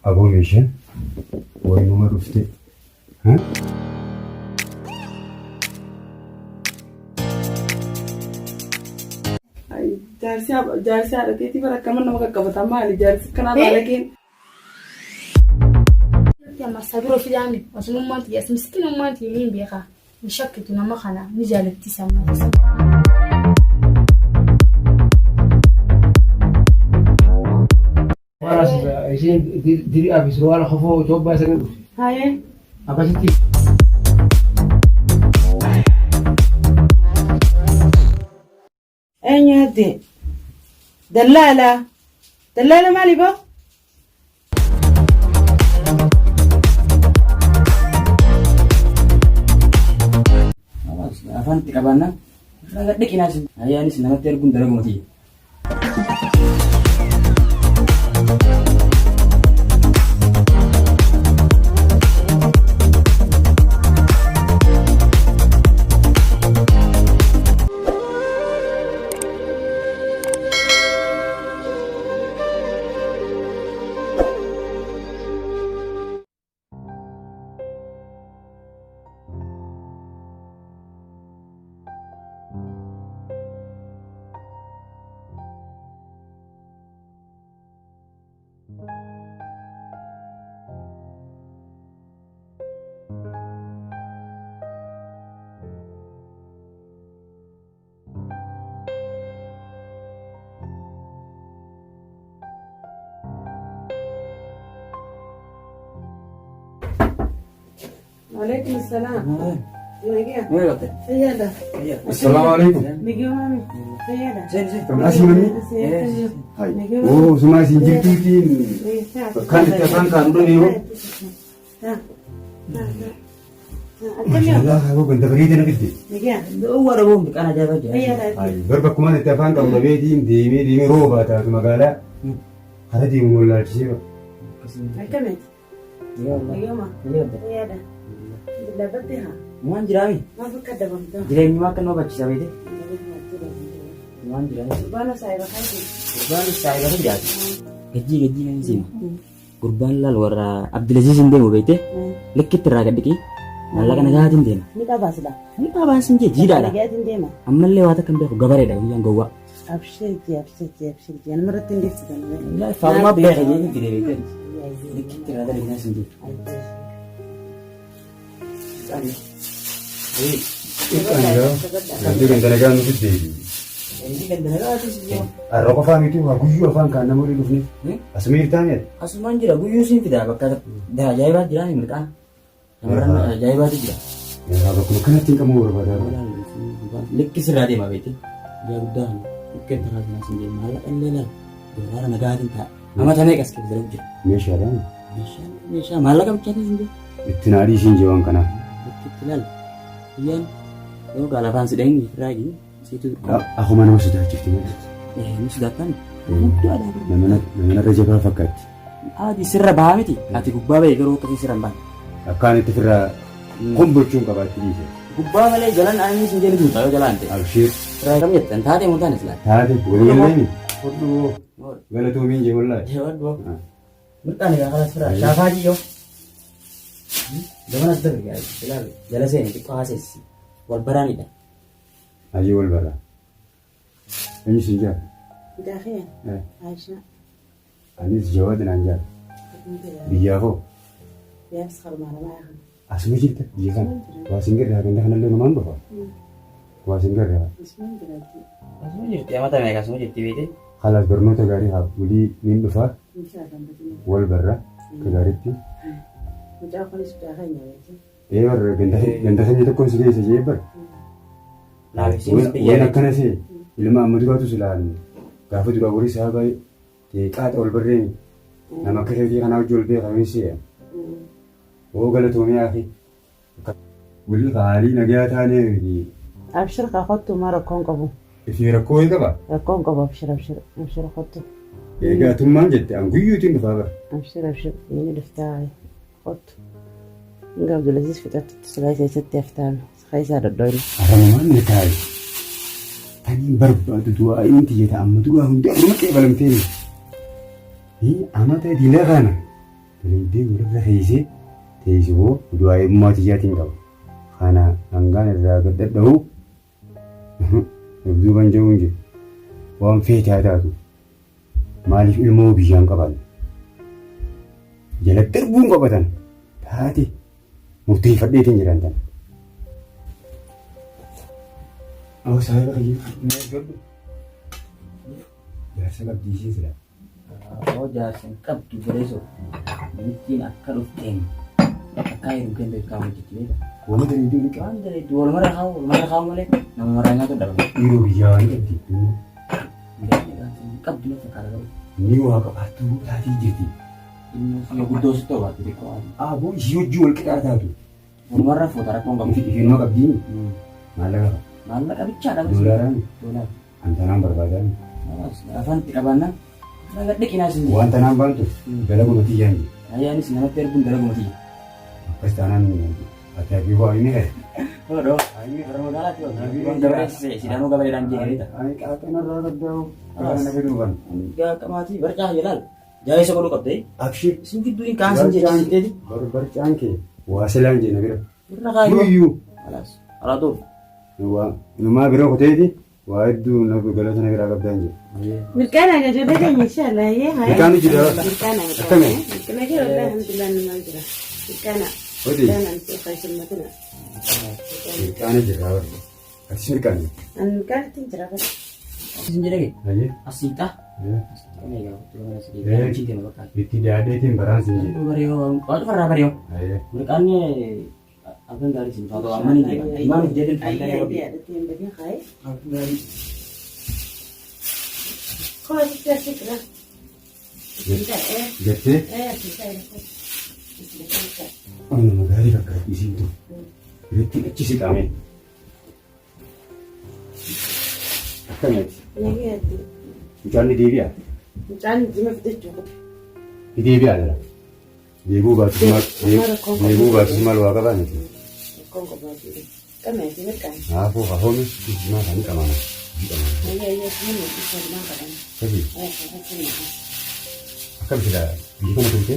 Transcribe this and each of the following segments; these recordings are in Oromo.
Aboo meeshaan wayinuma dhufte. Jaarsi jaarsi haadha teetii bara akkama nama qaqqabata maali jaarsi kanaa baalageen. Marsaa biroo fidaami osumummaan tiyyaas miskinummaan tiyya niin beekaa hin shakkitu nama kana ni jaalatti isaan. Waraas isheen diri'aa fi surwaala kofoo Itoophiyaa sanii dhufte. Haayee. Akkasitti. Eenyu adde? Dallaala. Dallaala maali boo? Afaan itti qabaannaan irraa gadhe qinaasin. Ayyaanis namatti arguun dalaguma tiyya. Waalaikum salaam. Nagaa. Maal goote? Fayyaadha. Assalaamu alaikum. Nagaa maami. Fayyaadha. Seen seen. Asii namni? Hai. Oo, sumaa isin jirtuutiin bakkaan itti afaan kaanu dha yeroo. Maashaallah, haa ganda bareeda na fidde. Nagaa. Warra boombi qana ajaa'ibaa jira. Fayyaadha. Hai, bar bakkumaan itti afaan qabu dhabeetiin deemee deemee roobaa taatu magaalaa. Kara deemu wallaalchisee bara. Akkamitti? Nagaa maa. Fayyaadha. Labbatti haa. Waan jiraami. Maaf akka dabamtaa? Jireenyuma akka nama barchiisa beekte. Waan jiraami. Gurbaan saayiba kaati. Gurbaan saayiba kan jaati. Gajjii gajjii kan seenu. Gurbaan laal warra Abdulaziz hin deemu beekte. Likkitti irraa gad dhiqii. Maallaqa nagaatiin deema. Ni qabaa silaa. Ni qabaa sin jee jiidhaadha. Nagaatiin deema. Ammallee waa takka hin beeku gabareedha guyyaan gowwaa. Abshir jee abshir jee abshir jee namarratti hin deessitan. Faarumaa beeka jee fide beekte. Likkitti irraa gad dhiqii sin jee. Gandii ganda nagaa nu fidde. Har'a qofaa miti waa guyyuu afaan kaan nama olii dhufne. Asuma jirtaa mi'a? Asumaan jira guyyuu siin fidaa bakka ajaa'ibaa jira mirqaan. Shamarran ajaa'ibaatu jira. Yaa bakkuma kanatti hin qabu barbaadaa. Likki sirraa deema beekte. Guyyaa guddaa kana dhukkeen taraa sanaa siin deema maallaqa illee laal doolaara nagaatiin ta'a. Amata meeqas keessa dalagu jira. Meeshaadhaan Meeshaa meeshaa maallaqa bichaatiin siin deema. itti naadhii isiin jee waan kanaa. Likki itti laal. Guyyaan yoo gaalafaan si dhahin irraa eegi siitu Akkuma nama sodaachifti malee. ni sodaattaan guddaadha. Nama narra jabaa fakkaatti. Ati sirra bahaa miti. Ati gubbaa bahee garuu akkasii sirra hin baane. Akkaan itti firraa kombolchuun qabaatti dhiise. Gubbaa malee jalan aanni sin jedhu duuta yoo jalaan ta'e. Abshiir. Sirraa kam jettan taatee moo taane silaa. Taate waliigallee hodhuu galatoomiin jee wallaahi. Jabaadhu. Mirqaan egaa karaa sirraa shaafaa jiyyoo. Gabanas darbe gaa silaa jala seeni xiqqoo haaseessi. Wal baraanidha. Ayyee wal baraa. Eenyu siin jaa? Gaafee. Aisha. Anis Jawaad naan jaa. Biyyaa koo. Yaabs harmaadha maa yahan. Asuma jirta biyya kana. Waa sin garraa ganda kanallee namaan dhufa. Waa sin garraa. Isumaan jiraatti. Asuma jirti amata meeqa asuma jirti beekte. Khalaas barnoota gaarii haa walii niin dhufaa Inshaallah batinaa. wal barra akka gaariitti. Mucaa kunis mucaa keenya beekte. Ee bar ganda keenya tokkoon si geessa jee bar. Laafisiinis biyya. Waan akkana see ilma amma duraatu silaan gaafa duraa horii isaa baay'ee qaaxa wal barreeni nama akka keetii kanaa hojii wal beekamee see. Oo galatoomii akhi. Wali qaalii nagayaa taanee miti. Abshir kaa kottu maa rakkoon qabu. Ifii rakkoo wayii qaba. Rakkoon qabu abshir abshir abshir kottu. Egaa tummaan jette an guyyuutiin dhufaa bara. Abshir abshir inni dhuftaa kottu. Hanga Abdulaziz fixattutti silaa keessatti haftaame keessaa dhodhoyne. Arramumaan milkaa'e. Taniin barbaadu du'aa'iin tiyya ta amma duraa hundi arruma qeebalamtee miti. Amata dila kana. Dalaydee walirra keessee teessoo du'aa eebummaa tiyyaatiin qaba. Kana hangaan irraa gad dhadha'u duuban jiru hin jiru. Waan feete haa taatu. Maaliif ilmoo biyyaan qaban? Jala darbuun qabatan. Taate murteeffadheetiin jiran tan. Awwa saayiba kiyya na eeggadhu. Jaarsa qabdii ishee silaa. Hoo jaarsa hin qabdu bareeso. Namichiin akka dhufteen akka heerumteen beekaa hojjetti beeka. Wama dalaydee waliin qaba. Waan dalayddu walumarra kaa'u walumarra kaa'u malee nama maraa nyaatu dhabama. Dhiiroo biyyaa waan qabdi. Hin qabdu na fakkaata garuu. Ni waa qabaattuu taatee jirti. Inni guddoo sitti obaatti xiqqoo haati. Aboo ishii hojii wal qixaa taatu. Walumarra fuuta rakkoon qabu. Ifiinuma qabdiin maallaqa qaba. Maallaqa bichaadha. Doolaaraan Doolaara. an tanaan barbaadan. Afaan itti qabaannaan raga dhiqinaa isin. Waan tanaan baantu dalaguma tiyyaan jiru. Ayyaanis namatti erguun dalaguma tiyya. Akkas taanaan ati hafi waa inni ka'e. Hodhoo. Warra magaalaatti waan gabaree sidaamoo gabareedhaan jeeqanidha. Ani qaaxxeen irraa qabdaa kana na fedhuu ban. Qamaatii barcaa jedhaal. Jaayisa godhuu qabdee. Abshir. Isin gidduu hin kaan sin jechisiiteeti. Barcaan kee waa silaan jee na bira. Irra kaayyoo. Guyyuu. Alaas. Alaa tuuf. Numaa bira kuteeti waa hedduu na galata na biraa qabdaan jee. Mirqaana ijoollee keenya inshallah yee haa. Mirqaanni jira. Mirqaana. Akkami? Mirqaana jira alhamdulillah namaa jira. Mirqaana. Hojii. Mirqaana keessummatina. Mirqaana jira barra. Atis mirqaani. An mirqaanatti jira bara. Isin jedhee Ayyee. asiixaa. Itti daadheetiin baraan sin jedhe. Baree baree. Ayyee. Mirqaanni halkan gaarii sin faatu amma ni deema. Maaliif jedhan faayidaa yeroo Ayyee addatti hin badin haye. Halkan gaarii. Koo asitti asitti jira. Jettee nama gaarii fakkaatti isiin tun. Biratti achi si qaamee. Akkamitti? Mucaan ni deebi'a. Mucaan jima fidachuu qaba. Ni deebi'a jira. Deebuu baatus maal deebuu baatus maal waa qabaa miti. Rakkoon qabaa jiru. Qamee fi mirqaan. Naafuu hafoome jimaa kan qabana. Qabana. Ayyee ayyee nama isa jimaa qaban. Sadi Ayyee akkasuma. akkam sila biyya kana turte?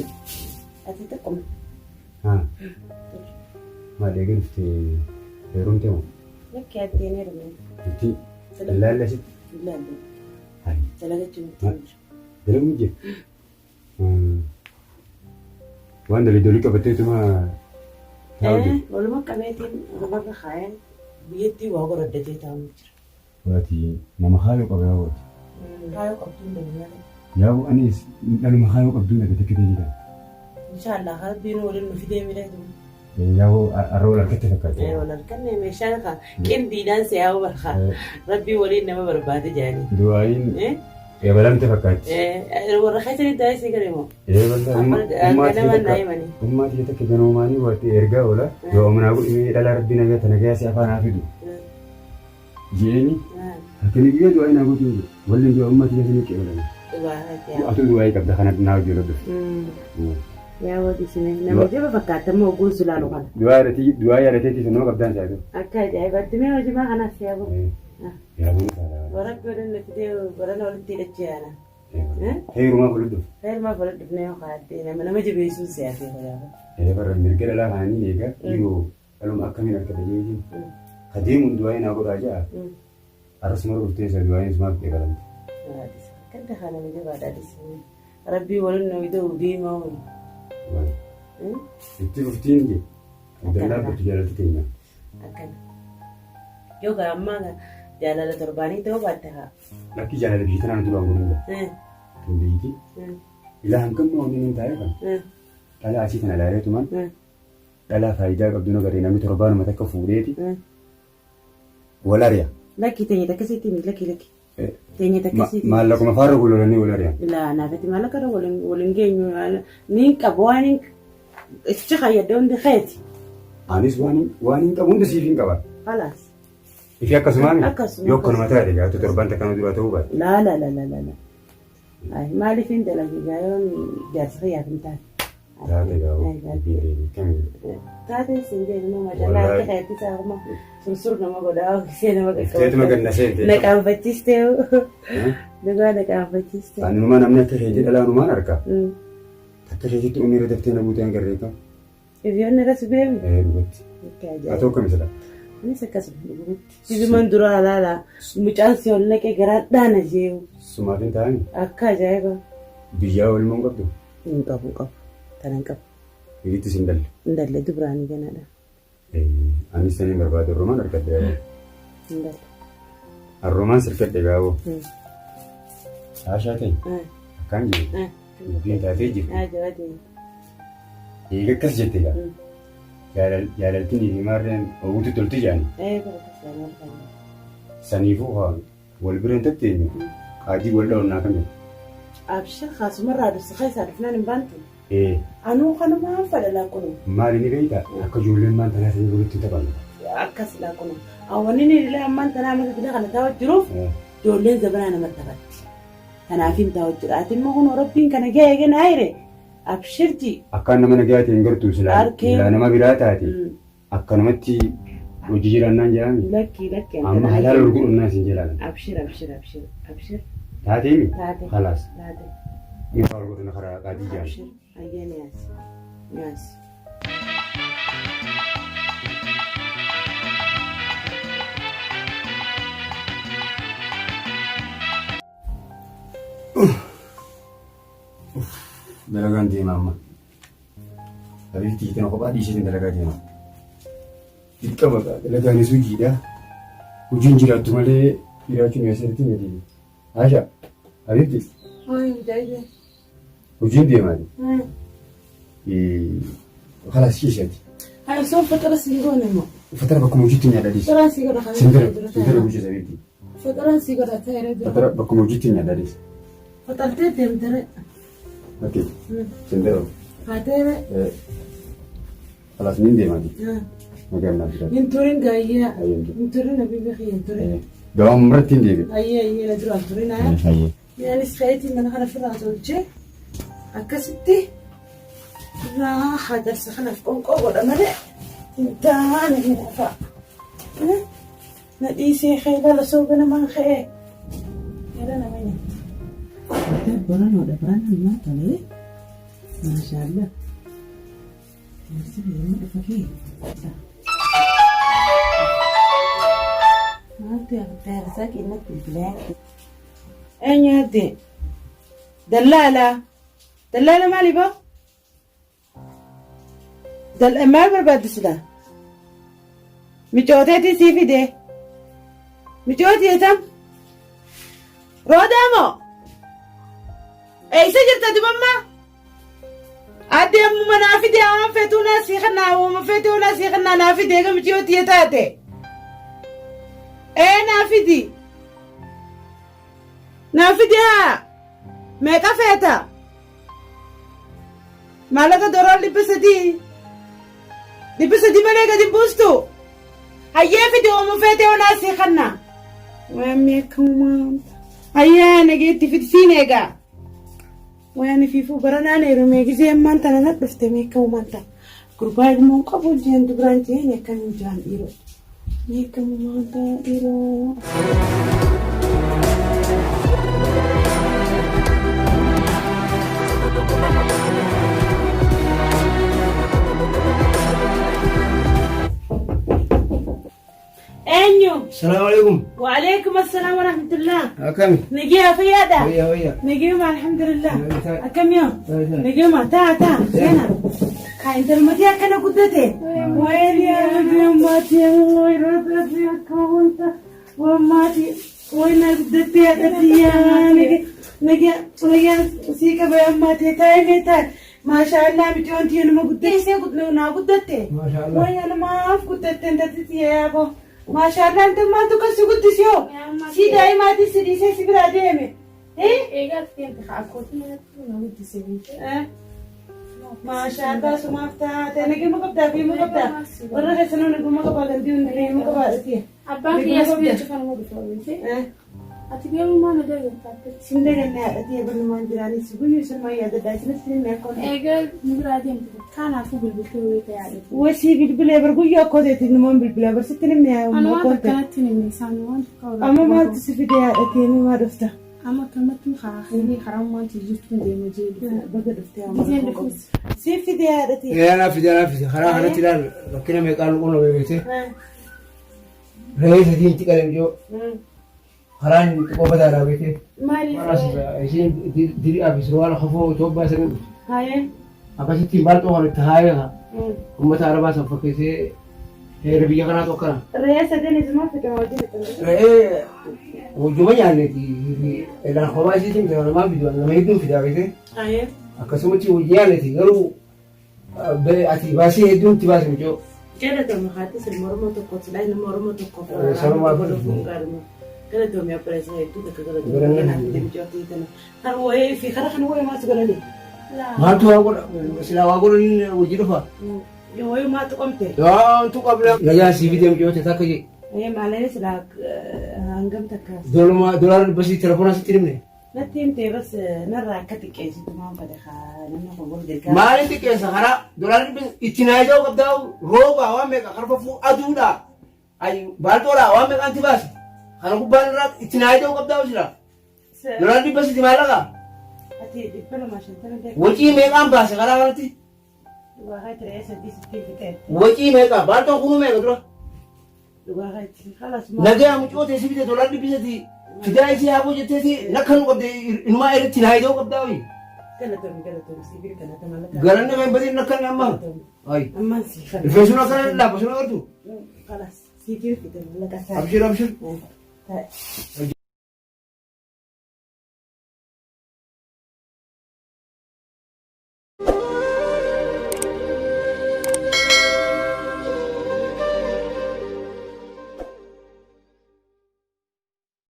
Ati xiqquma. Haa. Maal eega dhufte heerumte moo? Lakki addeen heerume. Itti ilaalle asitti. Ilaalle. Hayi. Dalagachuu nutti hin jiru. Dalaguu jira. Waan dalagdolii qabatteetuma taa'u jiru. Waluma qabeetiin lafarra kaayeen biyyattii waa goraddatee taa'u jira. Waati nama haayoo qaba yaa waati. Kaayoo qabduun dabaluu. Yaa anis dhaluma haayoo qabduun dhabe takka ta'e jira. Inshaallah rabbiin waliin nu fidee miidhagdu. Yaa har'a wal harkatti fakkaate. Wal harkanne meeshaan kan qindiidhaan si'aawu barka. Rabbiin waliin nama barbaade jaanii. Du'aayin eebalamte fakkaatti. Warra keessatti du'aa isii gare moo? Eebalaa ummaa tiyya takka ganoomaanii waatti ergaa oola. Yoo omanaa godhimee dhala rabbii nagaa tana gaasi afaan haa fidu. Jeeni halkanii guyyaa du'aa naa gootu hin jiru. Walli du'aa ummaa tiyya sanii qeebalame. Atu du'aa qabda kana naa hojii dhufte. Yaa waaqisine nama jaba fakkaata moo ogguun sulaalu kana. Du'aa yaadateetii sanuma qabdaan isaa jiru. Akka ajaa'ibaatti mee hojimaa kanaaf yaa boo. Yaa bu'uun saalaa. Warra waliin nu fidee warra walitti hidhachee yaana. Heerumaa fuula dhufu. Heerumaa fuula dhufnee yoo kaa'atte nama nama jabeessuun siyaasee fayyada. Barra mirga dhalaa kaanii egaa yeroo dhaluma akkamiin akka ta'eetiin ka deemuun du'aa naa godhaa ja'a. Arrasuma dhuftee isa du'aa sumaaf eegalamte. Kan dakaa nama jabaadha adis. Rabbii waliin nu ida'u deemaa wali. Itti fuftiin je dallaa kottu jaalatti teenya. Akkana. Yoo gaa ammaa jaalala torbaanii ta'uu baatte haa. Lakki jaalala biyyi tanaan duraan godhuun jira. Tun biyyiti. Ilaa hangam maa hin taa'ee kan. Dhalaa asii kana ilaalee tuman. Dhalaa faayidaa qabdu nagaree namni torbaanuma takka fuudheeti. Wal ari'a. Lakki teenya takkasitti miti lakki lakki. Teenya takkasitti. Maallaquma faarra gololanii wal ari'a. Ilaa naafati maallaqa waliin geenyu niin qabu waan hin itti fayyadde hundi keeti. Anis waan hin qabu hundi siif hin qaba. Khalaas. Ifi akkasumaan Akkasuma. yoo akkanuma taate gaatu torban takka nu dura ta'uu baate. Laa laa laa laa laa. Maaliif hin dalage gaayoon jaarsa fayyaaf hin taane. Taate gaa'u kamiin. Taate sin jedhu nama jalaa akka keetti saakuma sursur nama godhaa ogisee nama Teetuma ganna seente. Na qaanfachiistee dhugaa na qaanfachiistee. Ani numaa namni akka keetii dhalaa numaan arga. Akka keetitti onni irra daftee na buutee hangarree kam? Hiriyoonni irras beemi. Ee dhugatti. Haa ta'u akkami silaa? Anis akkasuma dhugumatti. Izuman dura alaala mucaan si ol naqee garaa dhaana jeewu. Sumaaf hin taa'ani? Akka ajaa'iba. Biyyaa oolmaa hin qabdu? Hin qabu hin qabu. Tana hin qabu. Biyyitti sin dalle? Hin dalle dubaraanii ganaadha. Anis saniin barbaade Romaan argadhe yaaboo. Hin dalle. Arromaan sirkadhe gaaboo. Haashaa ta'e akkaan jiru. Dubbiin taatee jirti. Jawaadee. Eega akkas jette gaa. Jaalaltinii fi maarreen oguutti tolti jaani. Saniifuu haa wal bira hin tatteenyu qaadii wal dha'unnaa kami. Abshir kaasumarraa dhufsi keessaa dhufnaan hin baantu. Ee. Anuu kanumaan fedha laakkunuma. Maali ni beektaa akka ijoolleen maan tanaa sanii walitti hin taphanne. Akkas laakkunuma. Wanni inni illee ammaan tanaa mata bila kana taa'u jiruuf ijoolleen zabanaa namatti taphatti. Kanaaf hin taa'u jira. Ati immoo kun rabbiin kana ga'e gana ayire. Abshirji. Akkaan nama nagaa ta'e hin gartuu silaa Arkee. silaa nama biraa taate akkanumatti hojii jiraannaan jedhami. Lakkii lakkii. Amma halaala ol godhannaa isin jedhaan. Abshir abshir abshir abshir. Taateemi? Taate. Halaas. Taate. Ifaa ol godhanna karaa qaadii jedhan. Abshir. Ayyee niyaas. Niyaas. Dalagaan deema amma. Habiibtii tana kophaa dhiiseetiin dalagaa deema. Dirqama gaa dalagaanis hojiidha. Hojiin jiraattu malee jiraachuun eessatti miti. Haasha habiibtii hojiin deemaati. Kalaas ciiseeti. Hayi soon faxara siin goone immoo. Fatara bakkuma hojiitti nyaadha dhiise. Faxaraan sii godha kan Sintara sintara hojii habiibtii. Faxaraan sii godha ta'ee jira. Fatara bakkuma hojiitti nyaadha dhiise. Faxartee deemtere. Okey. Sintara. Haateere. Kalaas niin deemaati. Nagaan naaf jiraatu. Hin turin gaayyaa. Ayyee. Hin turin habiibi kiyya hin turin. Gabaan irratti hin deebi'e. Ayyee ayyee na duraan turin haa. Ayyee. Anis feetiin mana kana ofirraa tolchee akkasitti irraa hajarsa kanaaf qonqoo godha malee hin taane hin hafa. Na dhiisee kee bala sooba namaan ka'ee gara nama nyaata. Baranoodha baranaan maal tolee? Maashaallah. Jaarsi biyya dhufa kee. Maaltu yaabtaa qinnatti bilbilee? Eenyu adde? Dallaala. Dallaala maali boo? Maal barbaaddu sila? Micooteetii sii fide. Micootii eetam? Roodaa moo? Eessa jirta dubammaa? Adde ammuma naa fide waan feetuu naa sii kannaa waan feetuu naa sii kannaa naa fide eega micootii taate. Ee naa fidi. Naa fidi haa. Meeqa feeta? Maallaqa doolaara 300. 300 malee gadi hin buustu. Hayyee fidi oomu feete onaa sii kanna. Waan meeqamumaan. Hayyee nageetti fidi siin eegaa. Waan ifiifuu baranaan heerumee gisee ammaan tana na dhufte meeqamumaan ta'a. Gurbaa ilmoon qabu jeen dubraan jeen akkamiin jaan dhiiroo. Meeqamumaan ta'a dhiiroo. Eenyu? Salaamu alaikum. وعليكم السلام ورحمة الله. Akkami? نجيها فيادا. Wayya wayya. نجيهم الحمد لله. Wayya. كم يوم؟ نجيهم تا تا سنة. كاين تلمتي أكنا قدتي. وين يا ربي أماتي وين ردتي كونت وماتي وين قدتي يا نجي نجي نجي سيكا بأماتي تاي ميتاي. ما شاء الله بتونتي أنا ما قدتي سي قد نا قدتي. ما شاء الله. وين أنا ما أف قدتي أنت تتي يا أبو. ما شاء الله أنت ما تكسي قدتي سي دايما تسدي سي سي برا ديمي. إيه؟ Eegaa deemte haa akkootii manatti na guddisee beekte. ما شاء الله سمعت أنا كم قبضة في مقبضة والله خسنا نقوم مقبضة عندي ونقوم مقبضة فيه Abbaan kiyyaas biyya cufan ma dhufa beekte. Ati garuu maal na dagantaatti? سندنا أتي قبل ما نجراني سبوي يسمى يا دادا سنسلم ما يكون Eegaa nu biraa deemte kanaafuu bilbiltee wayii ta'e yaadatu. وشي بالبلا برقويا كودت إنه ما بالبلا بس تلم يا Ani ما waan كنت akkanatti hin himne isaan waan tokko أما ما تسفيد يا أتي ما رفته Amma akkamatti karaa karaa ummaan jirtu deema jedhu. Baga dhuftee amma. Giseen dhufus. Siif fidee haadhati. Anaa fide anaa fide karaa kanatti ilaal rakkina meeqaan qunname beekte. Re'ee sadii itti qalee ijoo karaan xiqqoo badaadhaa beekte. Maaliif? Isiin diri'aa fi surwaala kofoo Itoophiyaa sanii dhufte. Haayee. Akkasitti baalxoo kana itti haayee haa. Uummata Arabaa san fakkeessee heera biyya kanaatu akkana. Re'ee sadeen isumaa fide wajjin itti. Re'ee wajjuma nyaanneeti elaan kophaa isiitiin fida namaa fidu nama hedduun fidaa beekte. Haayee. Akkasumatti wajji nyaanneeti garuu ati baasii hedduun itti baasi mucoo. Galatoomi haati silma Oromoo tokko silaa nama Oromoo tokko Sanumaa godhuuf gaariidha. Galatoomi abbareessa hedduu takka galatoomi. Galanni Kanaaf deemjoo tana. Kan wayii fi karaa kana wayii maatu godhani. Maaltu waa godha silaa waa godhan hojii dhufa. Wayii maatu qomte. Waantu qabna. Nagaa sii fidee mucoo takka jee. Maalee silaa hangam takka. Dolaara dhibba sii telefoona sitti himne. Natti himtee bas narraa akka xiqqeessitu maan fedhe haa namni kun wal gargaara. Maaliin xiqqeessa karaa dolaara dhibba itti naayidoo qabdaa roobaa waan meeqa karfafuu aduudhaa baaltoodhaa waan meeqaan ti baase kana gubbaan irraa itti naayidoo qabdaa jira. Dolaara dhibba sitti maallaqa Ati 250 ta'e. wacii meeqaan baase karaa kanatti Dhugaa keetti re'ee sadii sitti fixee. wacii meeqa baaltoon kunuu meeqa dura. Dhugaa keetti halas Nagaa mucoo teessi bite dolaara dhibba sitti fidaa isii haaboo jetteeti nakka nu qabde inumaa irratti naayidoo qabdaa hoyi. Galatoomi galatoomi si bira kanatti mallaqa. Galanni kan badin nakka amma. Ayi. Ammaan si fana. Rifeensuun akkana laabba sun agartu. Halas si bira fite mallaqa isaa. Abshir abshir. Taa'e.